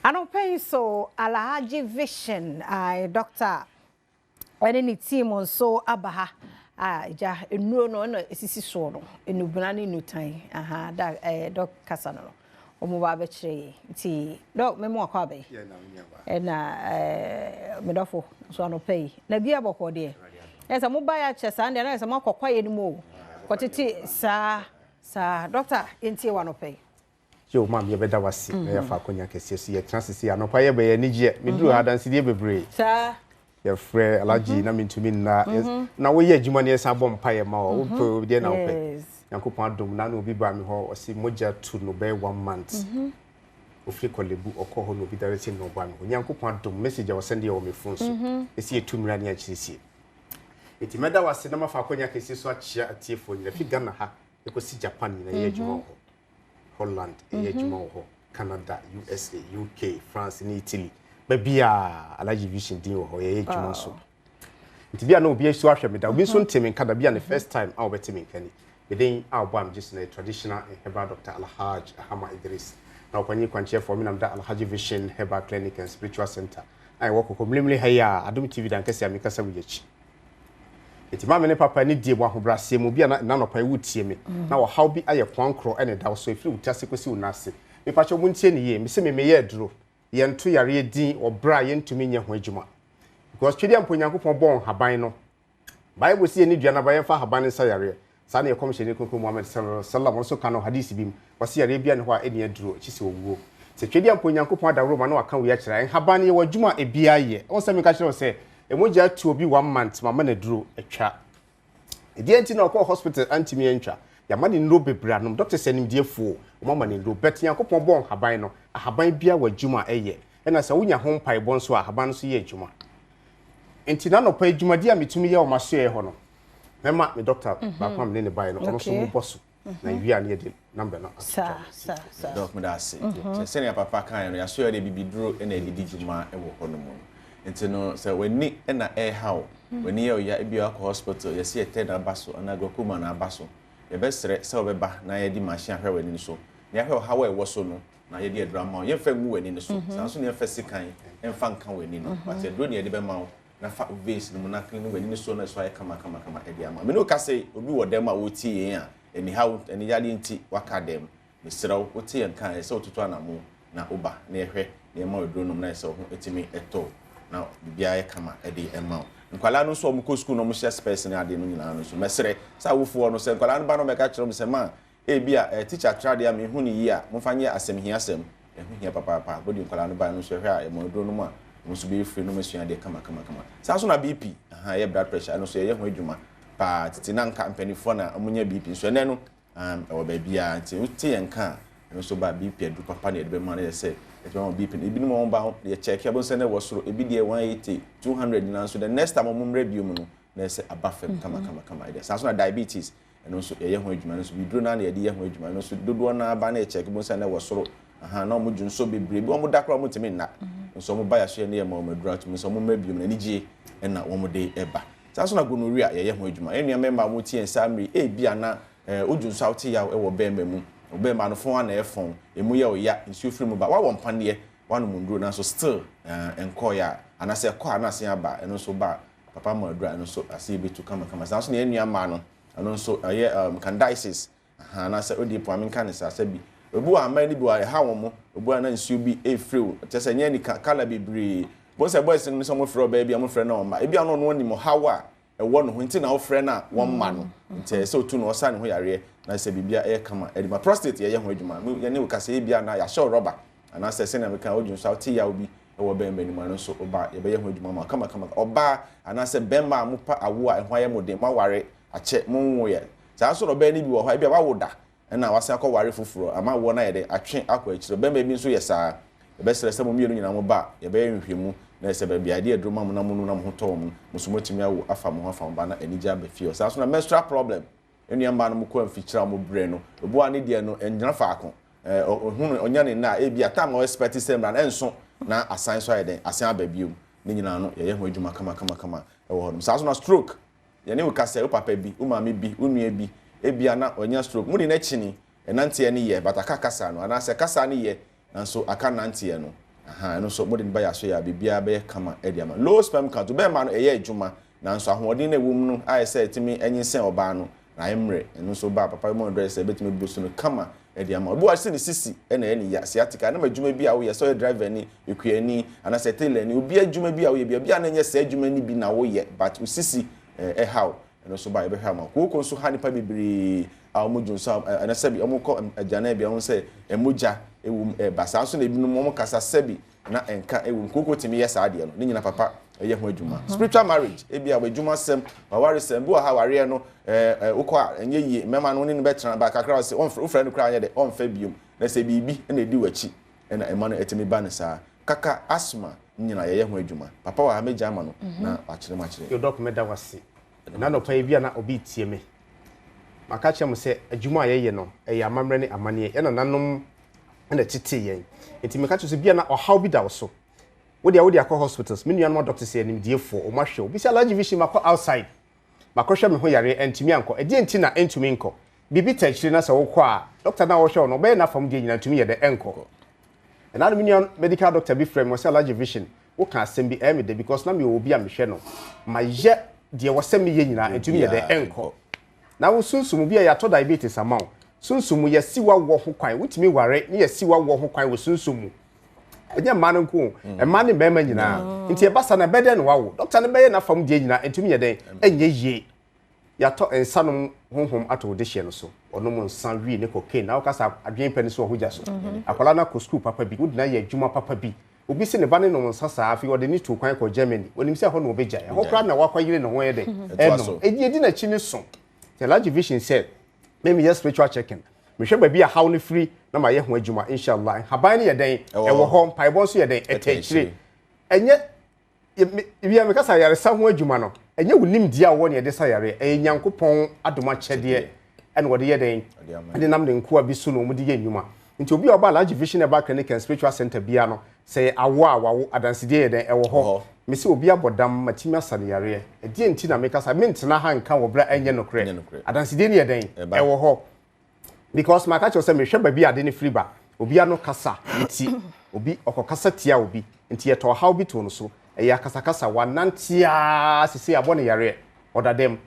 Anɔpa yi so Alhaji Vision uh, doctor ɛne ne team nso aba ha a gya nnuro no ɛna esisi soɔ no, nnubena ne nnutan aha da ɛɛ doc kasa no no wɔn ba abɛkyerɛ yi. Nti doc, mɛmu akɔ abɛyi ɛna medɔfo nso anɔpa yi na bi abɔkɔ deɛ ɛsɛ mo ba yɛ akyɛ saa deɛ na ɛsɛ mo akɔ kwaeɛ no mu o kɔtete saa saa. Doctor, yɛntie wɔ anɔpa yi. Yo, maam, yɛbɛda wase na yɛfa akonnwa kɛseɛ so yɛtena sisi anɔpa. Yɛbɛyɛ anigyeɛ meduru ha adansedeɛ bebree. Yɛfrɛ Alhaji na mentumi nna na woyɛ adwuma no, yɛsan bɔ mpayɛ ma wɔ wopɛ deɛ na wopɛ. Nyankopɔn adom na obi baa me hɔ, ɔse mogya tu no bɛyɛ one month. Ofiri Kɔlebu ɔkɔ hɔ na obi dare te na ɔbaa me hɔ. Nyankopɔn adom, message a wɔsend deɛ wɔ me phone so ɛsi yɛtu mmira ne akyerɛsie. Nti mɛda wase na mafa akonnwa kɛseɛ so akyea atiefoɔ nyina fi Ghana ha ɛkɔsi Japan nyina. Yɛyɛ adwuma wɔ hɔ, Holland ɛyɛ adwuma wɔ hɔ, Canada, USA, UK, France ne Italy, baabi a Alhaji Vision din wɔ hɔ, yɛyɛ adwuma so. Nti bia na obi asu ahwɛ me da, obi nso nte me nka da bia ne first time a wɔbɛte me nka ni. Meden a ɔbɔ a megye so no yɛ traditional and herbal doctor Alhaj Ahama Idris na ɔpanyin kwankyerɛfoɔ. Menam da Alhaji Vision Herbal Clinic and Spiritual Center a ɛwɔ Kɔkɔ Mmirimiri ha yi a Adom TV dankɛse a mekasa mu yɛ akyi. Nti maame ne papa ne die mu ahobrɛaseɛ mu bi a na nanɔpa yi wotie me na ɔhaw bi ayɛ kwan korɔ ɛne da wo so ɛfiri wo ti ase kɔsi wo nan ase, mepakyɛ mo ntie ne yie. Mese me meyɛ aduro, yɛnto yareɛ din wɔ berɛ a yɛntumi nyɛ ho adwuma, because twedeɛ mpo Nyankopɔn bɔɔ nhaban no, Bible si yɛne dua naba yɛmfa haban no nsa yareɛ. Saa ne yɛkɔmhyɛne Kronkron Muhammad sallallahu alaihi wasallam ɔno nso ka no hadisi bi mu, wɔse yareɛ bia ne hɔ a ɛni aduro akyi sɛ owuo. Sɛ twedeɛ mpo Nyankopɔn adaworo ma na waka wei akyerɛ, nhaban no yɛwɔ adwuma a ebiara yɛ. Ɛwɔ sɛ meka kyerɛ wo sɛ ɛmogya atu obi one month, mama no aduro atwa. Ɛdeɛ nti na ɔkɔɔ hospital antumi antwa? Yɛama ne nnuro bebree anom, doctors animdeɛfoɔ wɔn ama ne nnuro, but Nyankopɔn bɔɔ nhaban no, ahaban biara wɔ adwuma a ɛyɛ, ɛna sɛ wonya ho mpaebɔ nso a, ahaban no nso yɛ adwuma. Nti n'anɔpa adwumadi a metumi yɛ wɔ m'asoɛeɛ hɔ no, mɛma me doctor baako a mene ne baeɛ no, ɔno nso mobɔ so na wie a ne yɛde number no ato dwa. Doc, meda ase. Kyɛ sɛnea papa kaeɛ no, yɛasoɛ de bibiduro na ɛde di dwuma wɔ hɔ no mu no. Nti no, sɛ w'ani na ɛreha wo, w'ani yɛ ɔya, ebi akɔ hospital, yɛsi yɛtɛ na aba so anaa glaucoma na aba so, yɛbɛsrɛ sɛ wɔbɛba na yɛde machine ahwɛ w'ani no so na yɛahwɛ ɔhaw a ɛwɔ so no na yɛde aduro ama wo. Yɛmfa ngu w'ani no so saa nso na yɛmfa sikan ɛmfa nka w'ani no, but aduro ne yɛde bɛma wo na fa veins no mu na clean w'ani no so na ɛso ayɛ kama kama kama ɛde ama me. Ne wo ka sɛ obi wɔ dɛm a wɔretie yɛn a anihaw aniyadeɛ nti waka dɛm, mesrɛ wo, wote yɛn ka, ɛsɛ wototo anamo na woba na yɛhwɛ na yɛma aduro nom na ɛsɛ wo ho ɛtumi ɛtɔ na biribiara yɛ kama ɛde ɛma wo. Nkwadaa no nso a wɔkɔ sukuu na wɔhyɛ specs ne adeɛ no nyinaa no nso, mɛsrɛ sɛ awofoɔ no sɛ nkwadaa no ba no mɛka kyerɛ wɔn sɛ ma ebi a teacher kyerɛ adeɛ a mehu ne yie a, momfa nyɛ asɛm hia asɛm, ɛho hia papaapa. Bɔdi nkwadaa no ba no nso, ɛhwɛ a yɛma aduro no mu a, wɔn nso bɛyɛ firi no mu asua adeɛ kama kama kama. Saa nso na BP aha ɛyɛ blood pressure, ɛno nso yɛyɛ ho adwuma paa. Tete na nka mpanimfoɔ na wɔnya BP, nso ɛnɛ no ɛwɔ baabiara. Nti wote yɛn ka a, ɛno nso ba BP aduru papa na yɛde bɛma no yɛ sɛ ɛtumi ama BP no. Ebinom a wɔn ba ho yɛ check abɔ sɛ na ɛwɔ soro, ebi deɛ 180, 200 nyinaa nso, the next time wɔn mmerɛ bio mu no na ɛsɛ aba fam kama kama kama. Ɛdeɛ saa nso na diabetes, ɛno nso yɛyɛ ho adwuma. Ɛno nso biduro naa na yɛde yɛ ho adwuma. Ɛno nso dodoɔ naa ba na yɛ check bɔ sɛ na ɛwɔ soro aha na wɔn dwo nso bebree bi, wɔn da koraa wɔn ntumi nna nso, wɔn ba yɛ so yɛ ne yɛ ma wɔn aduru atum nso wɔn mmerɛ bio mu na anigye ɛna wɔn de ɛba. Saa nso na gonorrhea, yɛyɛ ho adwuma. Yɛn nua mmarima a wɔtie nsa mmiri, ebi ana wodwo nso a wote yaw wɔ bɛrima mu, bɛrima no fɔn ana ɛfɔn emu yɛ ɔya, nsuo firi mu ba, wawɔ mpaneɛ, wanom nduro nanso still nkɔɔyɛ a, anaasɛ ɛkɔ a na asen aba, ɛno nso ba papa ma aduru a, ɛno nso ase yɛbɛtu kamakama. Saa nso na yɛn nua mmaa no, ɛno nso ɛyɛ candidiasis anaasɛ odi po ame nka ne saa sɛ bi obi wɔ aman no bi wɔ ɛha wɔn mo, obi wɔ na nsuo bi efiri wo kyɛ sɛ nyɛ nika colour bebree bɔn sɛ boys no sɛ wɔn frɛ ɔbaa bi a, wɔn frɛ no ɔma ebi ano ɔno anim ɔhaw a ɛwɔ ne ho nti na wɔfrɛ no a wɔn mma no. Nti ɛsɛ otu no ɔsa ne ho yareɛ na sɛ biribi ɛyɛ kama ɛde ma. Prostate, yɛyɛ ho adwuma. Yɛne wo kasa ebi a na yɛahyɛ rɔba anaasɛ sɛnea meka wodwo nso a wote yaw bi ɛwɔ bɛrima anim, ɛno nso ɔba yɛbɛyɛ ho adwuma ma kama kama. Ɔbaa anaasɛ bɛrima a mopa awo a ɛho ayɛ mo den, moaware akyɛ, monwo yɛ saa nso na ɔbaa no bi wɔ hɔ a ebi a wawo da ɛna wasan akɔ ware foforɔ ama awoɔ no ayɛ dɛ atwe akɔ akyire. Bɛrima bi nso yɛ saa. Yɛbɛsrɛ sɛ mo mmienu nyinaa mo ba, yɛbɛyɛ nhwehwɛmu na sɛ baabi a yɛde aduro ma mo na mo nom na mo ho tɔ wɔn, mo nso moatumi awo afa mo ho afa mo ba na anigye aba fie hɔ. Saa nso na menstrual problem, nnua mmaa no mo kɔ mfikyire a mo brɛ no, obi a ne deɛ no ɛngyina faako, ɔhunu ɔnya ne nna a, ebi a time a ɔexpect sɛ mmra no ɛnso na asan so ayɛ dɛn asan aba biom. Ne nyinaa no yɛyɛ ho adwuma kama kama kama ɛwɔ hɔ nom. Saa nso na stroke, yɛne wo kasa, wo papa bi, wo maame bi, wo nua bi, ebia na ɔnya stroke, mo de n'akyi ni ɛnanteɛ no yɛ, but aka kasa no anaasɛ kasa no yɛ nanso aka nanteɛ no. Ahaa, ɛno nso mode no ba yɛn asoɛeɛ a, biribiara bɛyɛ kama de ama. Low sperm count, bɛrima no ɛyɛ adwuma, nanso ahoɔden no a ɛwɔ mu no ayɛ sɛ ɛtumi nyinsɛn ɔbaa no, na ayɛ mmerɛ. Ɛno nso ba a, papa bɛma wo advice sɛ ɛbɛtumi abu so no kama de ama wo. Obi wɔ hɔ a, sɛ ne sisi na ɛyɛ ne ya, sciatica, ɛnam adwuma bi a woyɛ, sɛ ɔyɛ driver ni, okuani, anaasɛ tailor ni, obi adwuma bi a woyɛ bi, ebi a na ɛnyɛ saa adwuma no bi na woyɛ, but wo sisi ɛha wo. Ɛno nso ba a, yɛbɛhwɛ ama wo. Kooko nso ha nnipa bebree a wɔdwo nso a, ɛna sɛbi wɔkɔ agyananbea wɔn sɛ mogya wɔ mu ɛreba. Saa nso na ebinom wɔn kasa sɛbi na nka wɔ mu. Kooko tumi yɛ saa adeɛ no. Ne nyina papa ɛyɛ ho adwuma. Spiritual marriage, ebi a w'adwuma sɛm, w'awaresɛm, bi wɔ ha awareɛ no ɛɛ wokɔ a ɛnyɛ yie, mmarima no wo ne no bɛtena ba kakra ɔsɛ ɔmfrɛ wofrɛ no koraa anyɛ dɛ ɔmfɛ biom. Na sɛ biribi na ɛdi w'akyi ɛna ɛma no ɛtumi ba no saa. Kaka, asthma, ne nyina yɛyɛ ho adwuma. Papa wɔ ha mɛgya ama no na wakyerɛ mu akyerɛ. Yo Doc mɛda wo ase. Ɛna anɔpa yi bi a na obi retie me. Maka akyerɛ mo sɛ adwuma a yɛyɛ no, ɛyɛ amammerɛ ne amanneɛ. Yɛn nananom na ɛtetee yɛn. Enti meka kyerɛ wo sɛ bi a na ɔhaw bi da wo so. Wo deɛ wode akɔ hospitals. Me nuanom adoctors yɛ animdiefoɔ, wɔn ahwɛ wo. Obi sɛ Alhaji Vision makɔ outside. Makɔhwɛ me ho yareɛ, antumi ankɔ. Ɛdeɛn nti na ɛntumi nkɔ? Biribi ta akyire na sɛ wokɔ a, doctor no a ɔrehwɛ wo no, ɔbɛyɛ n'afam deɛ nyinaa, ntumi yɛ dɛ, ɛnkɔ. Ɛna no me nua medical doctor bi frɛ me, ɔsɛ Alhaji Vision, woka asɛm bi, ɛyɛ me dɛ because na mewɔ obi a mehwɛ no, mayɛ deɛ ɛwɔ sɛ meyɛ nyinaa, ɛntumi yɛ dɛ, ɛnkɔ. Na wo sunsum, bi a yɛatɔ diabetes ama wo, sunsum mu, yɛasi w'awoɔ ho kwan, wotumi ware ne yɛasi w'awoɔ ho kwan wɔ sunsum mu. Ɛnyɛ mmaa no nko o, mmaa ne mmarima nyinaa. Nti ɛba saa no, ɛbɛyɛ dɛn na wawo? Doctor no bɛyɛ n'afam deɛ nyinaa, ɛntumi yɛ dɛn, ɛnyɛ yie. Yɛatɔ nsa nom honhom ato wo dehyeɛ no so. Ɔnom nsa, wii ne cocaine na woka sɛ adwene pɛ no so wɔ ho gya so. Akwadaa no akɔ sukuu papa bi, wode no ayɛ adwuma papa bi. Obi se ne ba no nom nsa saa, afei ɔde no tuu kwan kɔɔ Germany. Onim sɛ ɛhɔ na ɔbɛgyae. Ɛhɔ koraa na wakɔyere ne ho yɛ dɛn? Ɛrenom. Edi edi n'akyi no so. Nti Alhaji Vision sɛ, me meyɛ spiritual checking. Mehwɛ baabi a haw no firi na mayɛ ho adwuma. Inshallah. Nhaban no yɛ dɛn? Ɛwɔ hɔ. Mpaebɔ nso yɛ dɛn? Ɛta akyire. Ɛnyɛ Ebia meka sɛ ayaresa ho adwuma no, ɛnyɛ wo nimdeɛ a wowɔ na yɛde sa yareɛ, ɛyɛ Nyankopɔn adom akyɛdeɛ ɛna wɔde yɛ dɛn? Ɛde nam ne nkoa bi so na wɔde yɛ nnwuma. Nti obi a ɔba Alhaji Vision Herbal Clinic and Spiritual Center biara no, sɛ ɛyɛ awoɔ a, wawo, adansedie yɛ dɛn? Ɛwɔ hɔ. Mese obi abɔ dam, matumi asa no yareɛ. Ɛdeɛn nti na meka saa? Mentena ha nka wɔ berɛ a ɛnyɛ nokorɛ. Adansedie no yɛ dɛn? Ɛwɔ hɔ. Because maka kyerɛ wo sɛ mehwɛ baabi a ade no firi ba. Obi ano kasa nti, obi ɔkɔkasa tia obi nti yɛtɔ ɔhaw bi too no so. Ɛyɛ akasakasa, wanante ara sesei abɔ no yareɛ, ɔda dɛm.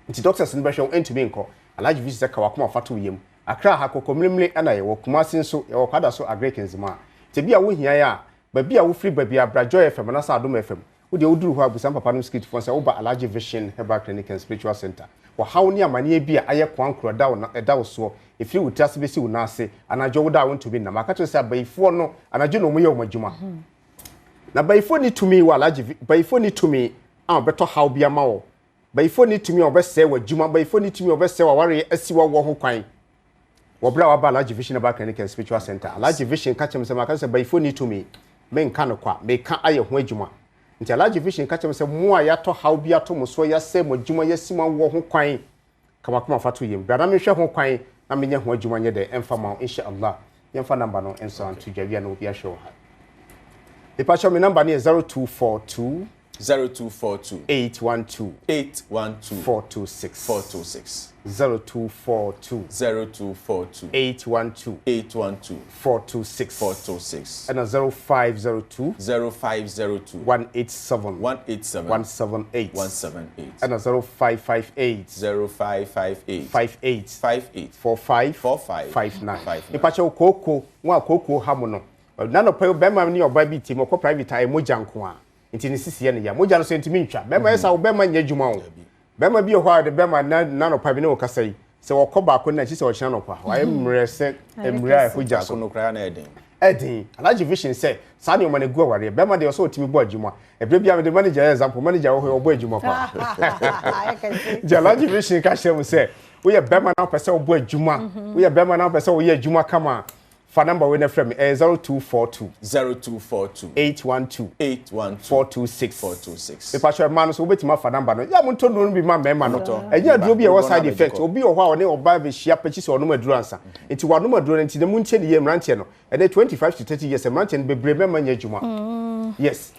Nti doctors no bɛhwɛ wo, ɛntumi nkɔ. Alhaji Vici sɛ ka w'akoma fa to wo yam. Accra ha, Kɔkɔmlimli na yɛwɔ, Kumasi nso yɛwɔ Kwadaso Agric Nzemaa. Nti ebia wohia yɛn a, baabi a wofiri ba biara bra Joy FM anaasɛ Adom FM. Wo deɛ woduru hɔ a, bisa me papanom security foɔ sɛ woba Alhaji Vision Herbal Clinic and Spiritual Centre. Ɔhaw ne amaneɛ bi a ayɛ koankoro ɛda wo ɛda wo soɔ, ɛfiri wo tiri ase bɛsi wo nan ase, anadwo woda a wontumi nna. Maka kyerɛ wo sɛ abayifoɔ no, anadwo na wɔyɛ wɔn adwuma. Na bayifoɔ nni tumi wɔ Alhaji, bayifoɔ nni tumi a wɔbɛtɔ haw bi ama wo. Bayifoɔ nni tumi a wɔbɛsɛe w'adwuma, bayifoɔ nni tumi a wɔbɛsɛe w'awareɛ asi w'awoɔ ho kwan. Wɔ berɛ a waba Alhaji Vision Herbal Clinic and Spiritual Center, Alhaji Vision ka kyerɛ me sɛ, maka sɛ bayifoɔ nni tumi, menka no kwa, meka ayɛ ho adwuma. Nti Alhaji Vision ka kyerɛ me sɛ, mo a yɛatɔ haw bi ato mo soɔ, yɛasɛe mo adwuma, yɛasi mo awoɔ ho kwan, ka w'akoma fa to yam. Bra na menhwɛ ho kwan na menyɛ ho adwuma nyɛ dɛ ɛmfa ma wo, Insha Allah. Yɛmfa number no nso nto dwa, wia na obi ahwɛ wɔ ha. Mepakyɛw me number no yɛ 0242. 0242. 812. 812. 426. 426. 0242. 0242. 812. 812. 426. 426. Ɛna 0502. 0502. 187. 187. 178. 178. Ɛna 0558. 0558. 58. 58. 45. 45. 59. 59. Mepakyɛw kooko, mo a kooko ha mo no, na nɔpɛ yi bɛrima ne ɔbaa bi te mu, ɔkɔ private a ɛyɛ mogya nko a. Nti ne sisi yɛ ne ya. Mogya no so ntumi ntwa. Bɛrima yɛ saa wo bɛrima nyɛ adwuma o. Bɛrima bi wɔ hɔ a de bɛrima na na nɔpa bi ne wo kasa yi. Sɛ wɔkɔ baako na akyi sɛ ɔkyena nɔpa. Wayɛ mmerɛ sɛ mmerɛ a ɛkɔ gya so. Baako no koraa na ɛden. Ɛden. Alhaji Vision sɛ saa nneɛma no gu awareɛ. Bɛrima deɛ ɔsɛ ɔtumi bɔ adwuma. Ɛberɛ biara mede manager yɛ example. Manager wɔ hɔ yi ɔbɔ adwuma paa. Nti Alhaji Vision ka kyerɛ mu sɛ woyɛ bɛrima na wopɛ sɛ wobɔ adwuma. Woyɛ bɛrima na wopɛ sɛ woyɛ adwuma kama a, Fa number wei na frɛ me, ɛyɛ 0242. 0242. 812. 812. 426. 426. Mepakyɛ mmaa no so wobɛtumi afa number no. Yɛ a montɔ nnuro no bi ma mmarima no. Ɛnyɛ aduro bi a ɛwɔ side effect. Obi wɔ hɔ a ɔne ɔbaa bɛhyia pɛ kyi sɛ ɔnom aduro ansa. Nti wanom aduro no nti na montie ne yie mmeranteɛ no. Ɛnɛ 25 to 30 years mmeranteɛ no bebree mmarima nyɛ adwuma. Yes.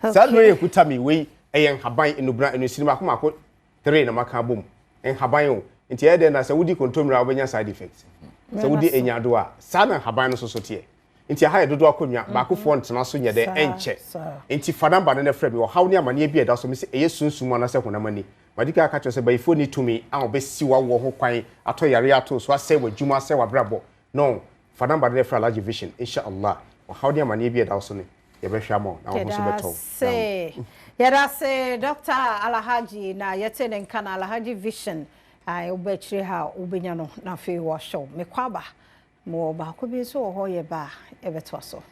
Saa aduro yi ɛkuta me wei ɛyɛ nhaban, nnubena, nnusini mako mako Tre na maka abom. Nhaban o. Nti ɛyɛ dɛn na sɛ wodi kontomire a wobɛnya side effect? Sɛ wodi enyadoa a, saa na nhaban no nso so teɛ. Nti aha yɛ dodoɔ akonnwa, baakofoɔ ntena so nyɛ dɛ, ɛnkyɛ. Nti fa number no na frɛ me, ɔhaw ne amaneɛ bi a ɛda so, mese ɛyɛ sunsum anaasɛ honam ani. Madi kan aka akyerɛ wo sɛ bayifoɔ nni tumi a wɔbɛsi w'awoɔ ho kwan, atɔ yareɛ ato wo so, asɛe w'adwuma, asɛe w'abrabɔ. No, fa number no na frɛ Alhaji Vision, Insha Allah, ɔhaw ne amaneɛ bi a ɛda wo so no, yɛbɛhwɛ ama wo na wo ho nso bɛtɔ wo. Yɛda ase, yɛda ase Doctor Alhaji na yɛte ne nka na Alhaji Vision, ae, woba akyire ha a wobɛnya no na afei wahwɛ wo. Mekɔ aba, mewɔ baako bi nso wɔ hɔ yɛba a yɛbɛtoa so.